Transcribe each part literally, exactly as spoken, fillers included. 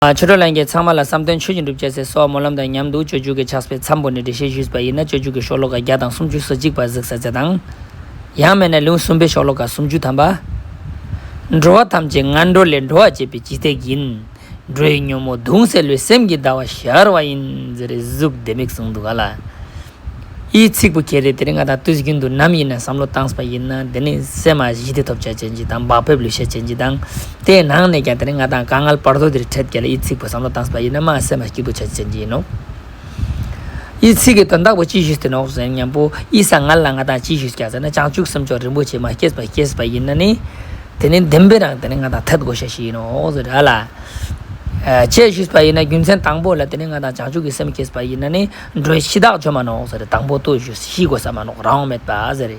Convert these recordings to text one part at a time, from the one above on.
ཆོས་གྲོགས་ལྷན་རྒྱས་ཚང་མ་ལ་བསམ་དོན་ཆོས་ཀྱི་འགྲུབ་བྱ་ཟེར་སོགས་སྨོན་ལམ་དང་མཉམ་དུ་སྤྱོད་འཇུག་གི་ཕྱག་དཔེ་མཚམས་པོ་ནས་འགྲེལ་བཤད་ཞུས་པ་ཡིན་ན། སྤྱོད་འཇུག་གི་ཤོ་ལོ་ཀ་བརྒྱ་དང་སུམ་ཅུ་སོ་གཅིག་པ་གཟིགས་ས་མཛད་དང་། ཡང་མིན་ན་ལེའུ་གསུམ་པའི་ཤོ་ལོ་ཀ་སུམ་ཅུ་ཐམ་པ། འགྲོ་བ་ཐམས་ཅད་ངན་འགྲོ་ལས། འགྲོ་བ་བཅས་པའི་འཇིག་རྟེན་ཡིན། འགྲོ་བའི་ཉོན་མོངས་གདུང་སེལ་བའི། སེམས་ཀྱི་ཟླ་བ་ཤར་བ་ཡིན་ཟེར་གཟུགས་ལྡེ་མིག་གསུངས་འདུག་ག་ལ། ཡིད་ཚིག་པོ་ཁྱེར་རེ་དེ་རིང་ང་དང་དུས་རྒྱུན་དུ་ནམ་ཡིན་ན་བསམ་བློ་བཏང་པ་ཡིན་ན། དེ་ནི་སེམས་མ་ཞི་བདེ་ཐོབ་བྱ་ཅན་གྱི་དང་བག་ཕེབས་ལུས་བྱ་ཅན་གྱི་དང་། དེའི་ནང་ནས་ཀྱང་དེ་རིང་ང་དང་དཀའ་ངལ་བར་དོ་དེར་འཕྲད་ཀྱང་ལ་ཡིད་ཚིག་པོ་བསམ་བློ་བཏང་པ་ཡིན་ན་མ་སེམས་མ་སྐྱིད་པོ་བྱ་ཅན་གྱི་ཡིན་ནོ། ཡིད་ཚིག་གི་དོན་དག་པོ་ཅི་ཞུས་ཏེ་ནོག་ཟེར་ན་མཉམ་པོ་ཡིད་ས་ངལ་ལ་ང་དང་ཅི་ཞུས་ཀྱང་ཟེར་ན། བྱང་ཆུབ་སེམས་མཆོག་རིན་པོ་ཆེ་མ་སྐྱེས་པ་སྐྱེས་པ་ཡིན་ན་ནི། དེ་ནི་བདེན་པའི་རང་དེ་ནི་ང་དང་ཐད་དགོས་ཤ་ཞིག་ཡིན་ནོ་ཟེར་ཨ་ལ། ཅེས་ཞུས་པ་ཡིན་ན་རྒྱུ་མཚན་དང་པོ་ལ་དེ་ནི་ང་དང་བྱང་ཆུབ་ཀྱི་སེམས་སྐྱེས་པ་ཡིན་ན་ནི་འགྲོ་བའི་འཆི་བདག་འཇོམས་མ་ནོག་ཟེར། དང་པོ་ལྟོས་ཞུས། ཤི་དགོས་ས་མ་ནོག་རང་དབང་མེད་པ་ཟེར།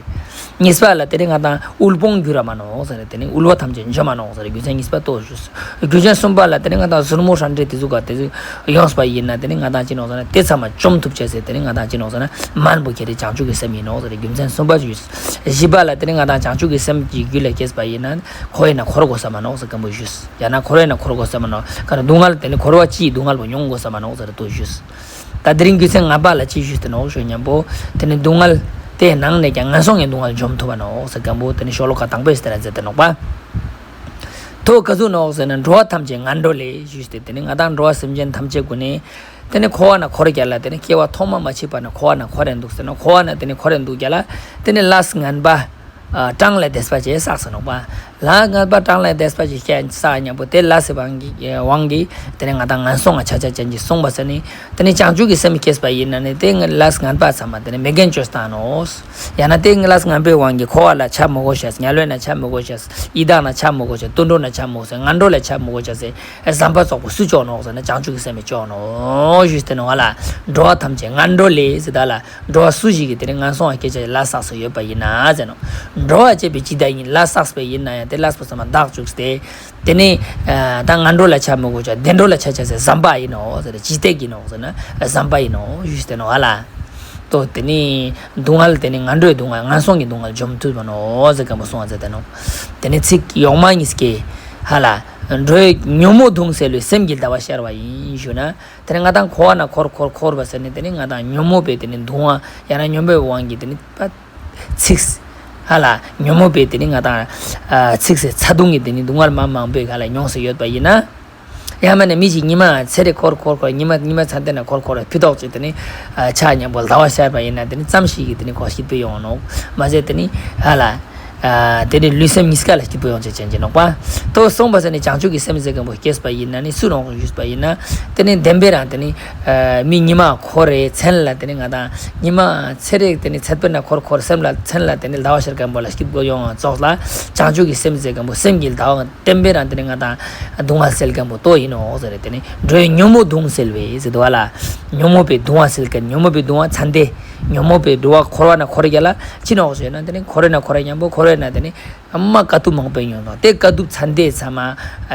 གཉིས་པ་ལ་དེ་ནི་ང་དང་དབུལ་ཕོངས་འགྱུར་ར་མ་ནོག་ཟེར། དེ་ནི་དབུལ་བ་ཐམས་ཅད་འཇོམས་མ་ནོག་ཟེར། རྒྱུ་མཚན་གཉིས་པ་ལྟོས་ཞུས། རྒྱུ་མཚན་གསུམ་པ་ལ་དེ་ནི་ང་དང་ཟུར་མོ་ཧྲན་ཏེ་དེ་ཟུག་ག་དེ་ཟུག་ཡོངས་པ་ཡིན་ན་དེ་ནི་ང་དང་ཅི་ནོག་ཟེར་ན་དེ་ཚང་མ་བཅོམ་ཐུབ་ཅེས་ཟེར། དེ་ནི་ང་དང་ཅི་ནོག་ཟེར་ན་མན་པོ་ཁྱེར་རེ་བྱང་ཆུབ་ཀྱི་སེམས་ཡིན་ནོག་ཟེར། རྒྱུ་མཚན་གསུམ་པ་ཞུས། བཞི་པ་ལ་དེ་ནི་ང་དང་བྱང་ཆུབ་ཀྱི་སེམས་ཀྱི་རྒྱུད་ལ་སྐྱེས་པ་ཡིན་ན་འཁོར་བའི་ནང་འཁོར་དགོས་ས་མ་ནོག་ཟེར་སྐམ་པོ་ཞུས། ཡང་ན་འཁོར་བའི་ནང་འཁོར་དགོས་ས་མ་ནོག་ག་རེ་སྡུག་བསྔལ་དེ་ནི་འཁོར་བ་སྤྱིའི་སྡུག་བསྔལ་པོ་མྱོང་དགོས་ས་མ་ནོག་ཟེར་ལྟོས་ཞུས། ད་དེ་རིང་རྒྱུ་མཚན་ལྔ་པ་ལ་ཅི་ཞུས་ཏེ་ནོག་ཞུ་མཉམ་པོ། དེ་ནི་སྡུག་བསྔལ་དེའི་ནང་ནས་ཀྱང་ངན་སོང་གི་སྡུག་བསྔལ་འཇོམས་ཐུབ་པ་ནོག་ཟེར་སྐམ་པོ་དེ་ནི་ཤོ་ལོ་ཀ་དང་པོའི་ཟེར་ར་མཛད་དེ་ནོག་པ། ཐོ་ག་ཟུག་ནོག་ཟེར་ན་འགྲོ་བ་ཐམས་ཅད་ངན་འགྲོ་ལས་ཞུས་ཏེ། དེ་ནི་ང་དང་འགྲོ་བ་སེམས་ཅན་ཐམས་ཅད་ཀུན་ནི་དེ་ནི་འཁོར་བ་ན་འཁོར་རྒྱ་ལ་དེ་ནི་སྐྱེ་བ་ཐོག་མ་མ་མཆིས་པ་ན་འཁོར་བ་ན་འཁོར་རན་འདུག་ཟེར་ན། འཁོར་བ་ན་དེ་ནི་འཁོར་རན་འདུག་རྒྱ་ལ་དེ་ནི་ལས་ངན་པ་ཨ་གྲངས་ལས་འདས་པ་ཅེས་བསགས་ཟེར་ནོག་པ། ལས་ངན་པ་གྲངས་ལས་འདས་པ་ཅེས་བཤད་བསགས་མཉམ་པོ་དེ་ལས་སི་དབང་གིས་དབང་གིས་དེ་ནི་ང་དང་ངན་སོང་ང་ཆ་ཆ་ཅན་གྱི་སོང་པ་ཟེར་ནི། དེ་ནི་བྱང་ཆུབ་ཀྱི་སེམས་སྐྱེས་པ་ཡིན་ན་ནི་དེ་ལས་ངན་པ་ཚང་མ་དེ་ནི་མེད་མཁན་བཅོས་བཏང་ནོག་ཡང་ན་དེ་ལས་ངན་པའི་དབང་གིས་འཁོར་བ་ལ་ཆ་མི་དགོས་ཤ། དམྱལ་བའི་ནང་ཆ་མི་དགོས་ཤ། ཡི་དྭགས་ནང་ཆ་མི་དགོས་ཤ། དུད་འགྲོ་ནང་ཆ་མི་དགོས་ཤ། ངན་འགྲོ་ལ་ཆ་མི་དགོས་ཤ་ཟེར་བཟང་པོ་ཙོགས་པོ་སུ་བཅོ་ནོག་ཟེར་ན་བྱང་ཆུབ་ཀྱི་སེམས་བཅོ་ནོག་ཞུས་ཏེ་ནོག་ལ། འགྲོ་བ་ཐམས་ཅད་ངན་འགྲོ་ལས་ཟེར་ད་ལ། འགྲོ་བ་སུ་ཞིག་གིས་དེ་ནི་ངན་སོང་བ་སྐྱེ་ཆ་ལས་བསགས་སུ་ཡོད་པ་ཡིན་ན་ཟེར་ནོག་འགྲོ་བ་བཅས་པའི་འཇིག་རྟེན་ཡིན། ལས་བསགས་པའི་ཡིན་ན་ཡང་དེ་ལས་པོ་ཚང་མ་འདག་བཅུག་སྟེ། དེ་ནི་ད་ངན་འགྲོ་ལ་ཆ་མི་དགོས་ཆ། བདེ་འགྲོ་ལ་ཆ་ཆ་ཟེར་བཟང་པ་ཡིན་ནོག་ཟེར། ཇི་སྟེགས་ཡིན་ནོག་ཟེར་ན་བཟང་པ་ཡིན་ནོག་ཞུས་ཏེ་ནོག་ཨ་ལ། ཏོ་དེ་ནི་སྡུག་བསྔལ་དེ་ནི་ངན་འགྲོའི་སྡུག་བསྔལ་ངན་སོང་གི་སྡུག་བསྔལ་འཇོམས་ཐུབ་པ་ནོག་ཟེར་སྐམ་པོ་གསུངས་པ་མཛད་དེ་ནོག་དེ་ནི་ཚིག་ཡོག་མ་གཉིས་ཀྱིས་ཧ་ལ། འགྲོ་བའི་ཉོན་མོངས་གདུང་སེལ་བའི། སེམས་ཀྱི་ཟླ་བ་ཤར་བ་ཡིན་ཞུ་ན། དེ་ནི་ང་དང་འཁོར་བ་ན་འཁོར་འཁོར་འཁོར་བ་ཟེར་ནི་དེ་ནི་ང་དང་ཉོན་མོངས་པའི་དེ་ནི་སྡུག་བསྔལ་ཡང་ན་ཉོན་མོངས་པའི་དབང་གིས་དེ་ནི་པ། ཚིགས། ཧ་ལ། ཉོན་མོངས་པའི་དེ་ནི་ང་དང་། ཚིགས་སེ་ཚ་གདུང་གི་དེ་ནི་སྡུག་བསྔལ་མ་མང་པོའི་ཧ་ལ་མྱོང་སེ་ཡོད་པ་ཡིན་ན། ཡང་མིན་ན་མི་ཞིག་ཉི་མ་ཚེ་རེ་འཁོར་འཁོར་འཁོར་ཉི་མ་ཉི་མ་ཚ་འདི་ན་འཁོར་འཁོར་ཕི་ཏོག་ཅིག་དེ་ནི་ཆ་མཉམ་པོ་ཟླ་བ་ཤར་བ་ཡིན་ན་དེ་ནི་ཙམ་ཞིག་གིས་དེ་ནི་ཁོ་སྐྱིད་པོ་ཡོང་ནོག་མ་ཟད་དེ་ནི་ཧ་ལ། དེ་ནི་ལུས་སེམས་གཉིས་ཀ་ལ་སྐྱིད་པོ་ཡོང་ཆ་ཅན་གྱི་ནོག་པ། ཏོ་གསུངས་པ་ཟེར་ནི་བྱང་ཆུབ་ཀྱི་སེམས་ཟེར་མཁན་པོ་སྐྱེས་པ་ཡིན་ན་ནི་སུ་ནོག་ཞུས་པ་ཡིན་ན། དེ་ནི་བདེན་པའི་རང་དེ་ནི་མི་ཉི་མ་འཁོར་རེ་མཚན་ལ་དེ་ནི་ང་དང་ཉི་མ་ཚེ་རེ་དེ་ནི་ཚད་པའི་ན་འཁོར་འཁོར་སེམས་ལ་མཚན་ལ་དེ་ནི་ཟླ་བ་ཤར་མཁན་པོ་ལ་སྐྱིད་པོ་ཡོང་བ་ཙོགས་ལ་བྱང་ཆུབ་ཀྱི་སེམས་ཟེར་མཁན་པོ་སེམས་ཀྱི་ཟླ་བ། བསྟན་པའི་རང་དེ་ནི་ང་དང་སྡུག་བསྔལ་སེལ་མཁན་པོ་ཏོ་ཡིན་ནོག་ཟེར་རེད། དེ་ནི་འགྲོ་བའི་ཉོན་མོངས་གདུང་སེལ་བའི་ཟེར་དུ་བ་ལ། ཉོན་མོངས་པའི་གདུང་བ་སེལ་མཁན་ཉོན་མོངས་པའི་གདུང་བ་ཚན་ཏེ། ཉོན་མོངས་པའི་འགྲོ་བ་འཁོར་བ་ན་འཁོར་རྒྱ་ལ་ཅི་ནོག་ཟེར་ན་དེ་ནི་འཁོར་བ་ན་འཁོར་རྒྱ་མཉམ་པོ་འཁོར་བ་ན་དེ་ནི་མ་དཀའ་ཐུབ་མང་པོ་ཡོང་དང་དེ་དཀའ་ཐུབ་ཚན་ཏེ་ཚང་མ་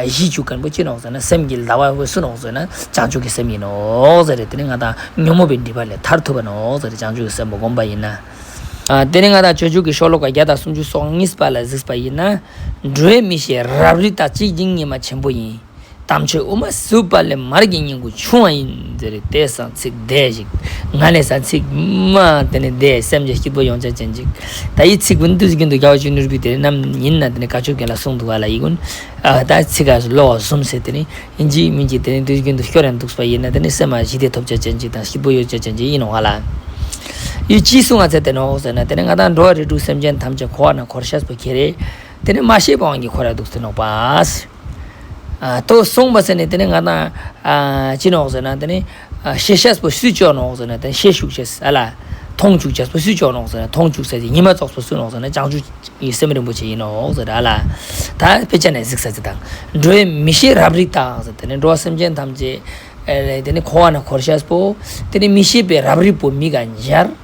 ཞི་བཅུག་མཁན་པོ་ཅི་ནོག་ཟེར་ན་སེམས་ཀྱི་ཟླ་བ་བོ་སུ་ནོག་ཟེར་ན་བྱང་ཆུབ་ཀྱི་སེམས་ཡིན་ནོག་ཟེར་རེད། དེ་ནི་ང་དང་ཉོན་མོངས་པའི་སྒྲིབ་པ་ལས་ཐར་ཐུབ་པ་ནོག་ཟེར་རེད། བྱང་ཆུབ་ཀྱི་སེམས་པོ་བསྒོམ་པ་ཡིན་ན། དེ་ནི་ང་དང་སྤྱོད་འཇུག་གི་ཤོ་ལོ་ཀ་བརྒྱ་དང་སུམ་ཅུ་སོ་གཉིས་པ་ལ་གཟིགས་པ་ཡིན་ན། འགྲོ་བའི་མི་ཤེས་རབ་རིབ་དག །གཅིག་བྱིང་ཉི་མ་ཆེན་པོ་ཡིན། དམ་ཆོས་དབུ་མ་ཟུག་པ་ལས། མར་གྱི་སྙིང་པོ་ཕྱུང་བ་ཡིན་ཟེར་རེད། དེ་སང་ཚིག་བདེ་ཞིག་ང་ནས་སང་ཚིག་མ་དེ་ནི་བདེ་སེམས་ཀྱི་སྐྱིད་པོ་ཡོང་ཆ་ཅན་ཅིག་ད་ཡི་ཚིག་ཀུན་དུས་རྒྱུན་དུ་རྒྱལ་བ་ཆོས་ནོར་བུས་དེ་ནི་ནམ་ཡིན་ན་དེ་ནི་བཀའ་ཆོས་རྒན་ལ་གསུངས་འདུག་ག་ལ་ཡི་ཀུན། ད་ཚིག་ག་ལོག་གསུམ་ཟེར་དེ་ནི་ཡིན་གཅིག་མིན་གཅིག་དེ་ནི་དུས་རྒྱུན་དུ་སྐྱོར་ཡང་འདུག་པ་ཡིན་ན་དེ་ནི་སེམས་མ་ཞི་བདེ་ཐོབ་ཆ་ཅན་ཅིག་དང་སྐྱིད་པོ་ཡོད་ཆ་ཅན་ཅིག་ཡིན་ནོག་ག་ལ། ཡི་ཅི་གསུང་ང་ཚེ་དེ་ནོག་ཟེར་ན་དེ་ནི་ང་དང་འགྲོ་བ་རིགས་དྲུག་སེམས་ཅན་ཐམས་ཅད་འཁོར་བ་ན་འཁོར་ཤེས་པོ་ཁྱེར་རེ། དེ་ནི་མ་ཤེས་པའང་གི་འཁོར་ཡ་འདུག་སྟེ་ནོག་པ། ཏོ་གསུངས་པ་ཟེར་ནས་དེ་ནི་ང་དང་ཅི་ནོག་ཟེར་ན་དེ་ནི་ཤེས་ཤེས་པོ་སུས་ཅོ་ནོག་ཟེར་ན་དེ་ནི་ཤེས་ཤུགས་ཤེས་ཨ་ལ། མཐོང་ཆུག་ཤེས་པོ་སུས་ཅོ་ནོག་ཟེར་ན་མཐོང་ཆུག་ས་ཅི་ཉི་མ་ཙོགས་པོ་སུ་ནོག་ཟེར་ན་བྱང་ཆུབ་ཀྱི་སེམས་རིན་པོ་ཆེ་ཡིན་ནོག་ཟེར་ཨ་ལ། ད་དཔེ་ཆ་ནས་གཟིགས་ས་ཅི་དང་འགྲོ་བའི་མི་ཤེས་རབ་རིབ་དག་ཟེར་དེ་ནི་འགྲོ་བ་སེམས་ཅན་ཐམས་ཅད་དེ་ནི་འཁོར་བ་ན་འཁོར་ཤེས་པོ་དེ་ནི་མི་ཤེས་པའི་རབ་རིབ་པོ་མི་ག་འཇར།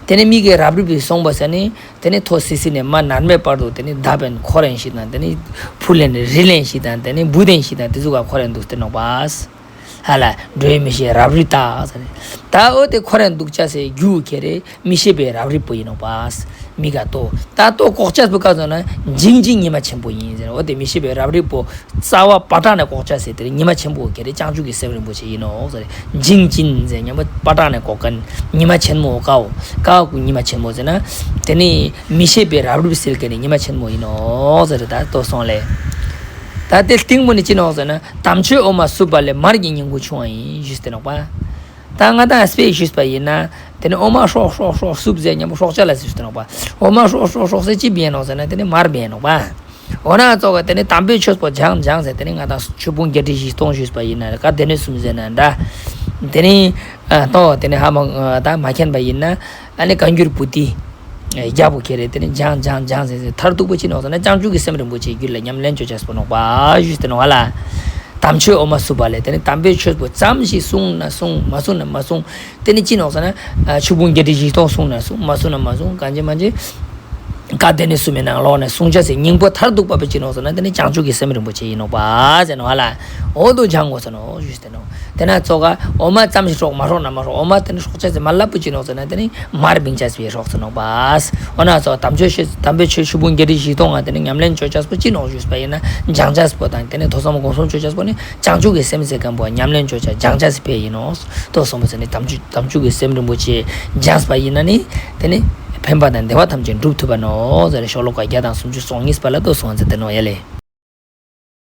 དེ་ནི་མི་གི་རབ་རིབ་པོའི་གསུངས་པ་ཟེར་ནི། དེ་ནི་ཐོ་སི་སི་ནས་མ་ནར་མའི་བར་དུ་དེ་ནི་བརྡབ་པའི་འཁོར་རན་ཞིག་དང་དེ་ནི་ཕུ་ལེན་རི་ལེན་ཞིག་དང་དེ་ནི་བུ་ལེན་ཞིག་དང་དེ་ཚོ་ག་འཁོར་རན་འདུག་སྟེ་ནོག་པ། ཧ་ལ་འགྲོ་བའི་མི་ཤེས་རབ་རིབ་དག་ཟེར། ད་འོ་དེ་འཁོར་རན་འདུག་ཆ་སའི་རྒྱུ་ཁྱེར་རེ་མི་ཤེས་པའི་རབ་རིབ་པོ་ཡིན་ནོག་པ། མི་ག་ལྟོ། ད་ལྟོ་བཀོག་ཆས་པོ་ག་ཟེར་ན་འཇིང་ཅིང་ཉི་མ་ཆེན་པོ་ཡིན་ཟེར། འོ་དེ་མི་ཤེས་པའི་རབ་རིབ་པོ་རྩ་བ་པ་ཏྲ་ནས་བཀོག་ཆས་ཟེར་དེ་ཉི་མ་ཆེན་པོ་ག་རེ་བྱང་ཆུབ་ཀྱི་སེམས་རིན་པོ་ཆེ་ཡིན་ནོ་ཟེར། འཇིང་ཅིང་ཟེར་ཉམ་པོ་པ་ཏྲ་ནས་བཀོག་མཁན་ཉི་མ་ཆེན་མོ་གའོ། ག་གུ་ཉི་མ་ཆེན་མོ་ཟེར་ན་དེ་ནི་མི་ཤེས་པའི་རབ་རིབ་སེལ་མཁན་ནི་ཉི་མ་ཆེན་མོ་ཡིན་ནོ་ཟེར། ད་ལྟོ་སོང་ལེ། ད་དེ་སྟེང་མོ་ནི་ཅི་ནོག་ཟེར་ན་དམ་ཆོས་འོ་མ་བསྲུབས་པ་ལས་མར་གྱི་སྙིང་པོ་ཕྱུང་བ་ཡིན་ཞུས་ཏེ་ནོག་པ། ད་ང་དང་དཔེ་ཞུས་པ་ཡིན་ན། དེ་ནི་འོ་མ་ཧྲོག་ཧྲོག་ཧྲོག་བསྲུབས་ཟེར་ཉམ་པོ་ཧྲོག་ཆ་ལ་ཞུས་ཏེ་ནོག་པ། འོ་མ་ཧྲོག་ཧྲོག་ཧྲོག་ཟེར་ཅི་བྱས་ནོག་ཟེར་ན་དེ་ནི་མར་བྱས་ནོག་པ། འོ་ན་ཙོག་ག་དེ་ནི་དམ་པའི་ཆོས་པོ་སྦྱང་སྦྱང་ཟེར་དེ་ནི་ང་དང་ཆོས་ཕུང་བརྒྱད་ཁྲི་བཞི་སྟོང་ཞུས་པ་ཡིན་ན་ག་དེ་ནི་གསུམ་ཟེར་ན་འདྲ། དེ་ནི་ཨ་ཏོ་དེ་ནི་ཧ་མ་ད་མ་མཁྱེན་པ་ཡིན་ན་ཨ་ནི་བཀའ་འགྱུར་པོ་ཏི། རྒྱ་པོ་ཁྱེར་རེ་དེ་ནི་སྦྱང་སྦྱང་སྦྱང་ཟེར་ཟེར་མཐར་ཐུག་པོ་ཅི་ནོག་ཟེར་ན་བྱང་ཆུབ་ཀྱི་སེམས་རིན་པོ་ཆེ་རྒྱུད་ལ་ཉམས་ལེན་བྱོས་ཆས་པོ་ནོག་པ་ཞུས་ཏེ་ནོག་ཧ་ལ། དམ་ཆོས་འོ་མ་བསྲུབས་པ་ལས་དེ་ནི་དམ་པའི་ཆོས་པོ་ཙམ་ཞིག་གསུངས་ན་གསུངས་མ་གསུངས་ན་མ་གསུངས། དེ་ནི་ཅི་ནོག་ཟེར་ན། ཆོས་ཕུང་བརྒྱད་ཁྲི་བཞི་སྟོང་གསུངས་ན་གསུངས་མ་གསུངས་ན་མ་གསུངས་གང་བྱེད་མ་བྱེད། བཀའ་དེ་ནི་གསུམ་མའི་ནང་ལོགས་ནས་གསུང་ཆས་སི་སྙིང་པོ་མཐར་ཐུག་པ་པོ་ཅི་ནོག་ཟེར་ན་དེ་ནི་བྱང་ཆུབ་ཀྱི་སེམས་རིན་པོ་ཆེ་ཡིན་ནོག་པ་ཟེར་ནོག་ཧ་ལ། འོ་དོ་སྦྱང་དགོས་ཟེར་ནོག་ཞུས་ཏེ་ནོག་དེ་ན་ཙོག་ག་འོ་མ་ཙམ་ཞིག་ཧྲོག་མ་ཧྲོག་ན་མ་ཧྲོག་འོ་མ་དེ་ནི་ཧྲོག་ཆས་སི་མ་ལབ་པོ་ཅི་ནོག་ཟེར་ན་དེ་ནི་མར་བྱིང་ཆས་སི་ཧྲོག་ཟེར་ནོག་པ། འོ་ན་ཙོག་དམ་ཆོས་ཤེས་དམ་པའི་ཆོས་ཆོས་ཕུང་བརྒྱད་ཁྲི་བཞི་སྟོང་ང་དེ་ནི་ཉམས་ལེན་བྱོས་ཆས་པོ་ཅི་ནོག་ཞུས་པ་ཡིན་ན་སྦྱང་ཆས་པོ་དང་དེ་ནི་ཐོས་བསམ་སྒོམ་གསུམ་བྱོས་ཆས་པོ་ནི་བྱང་ཆུབ་ཀྱི་སེམས་ཟེར་མཁན་པོ་ཉམས་ལེན་བྱོས་ཆས་སྦྱང་ཆས་སི་ཕ་ཡིན་ནོག་ལྟོས་སོང་པ་ཟེར་ནི་དམ་ཆོས་དམ་ཆོས་ཀྱི་སེམས་རིན་པོ་ཆེ་སྦྱངས་པ་ཡིན་ན་ནི་དེ་ནི་ཕན་པ་དང་བདེ་བ་ཐམས་ཅད་འགྲུབ་ཐུབ་པ་ནོག་ཟེར་ཤོ་ལོ་ཀ་བརྒྱ་དང་སུམ་ཅུ་སོ་གཉིས་པ་ལ་ལྟོས་སོང་ཟེར་ཏེ་ནོག་ཡ་ལེ།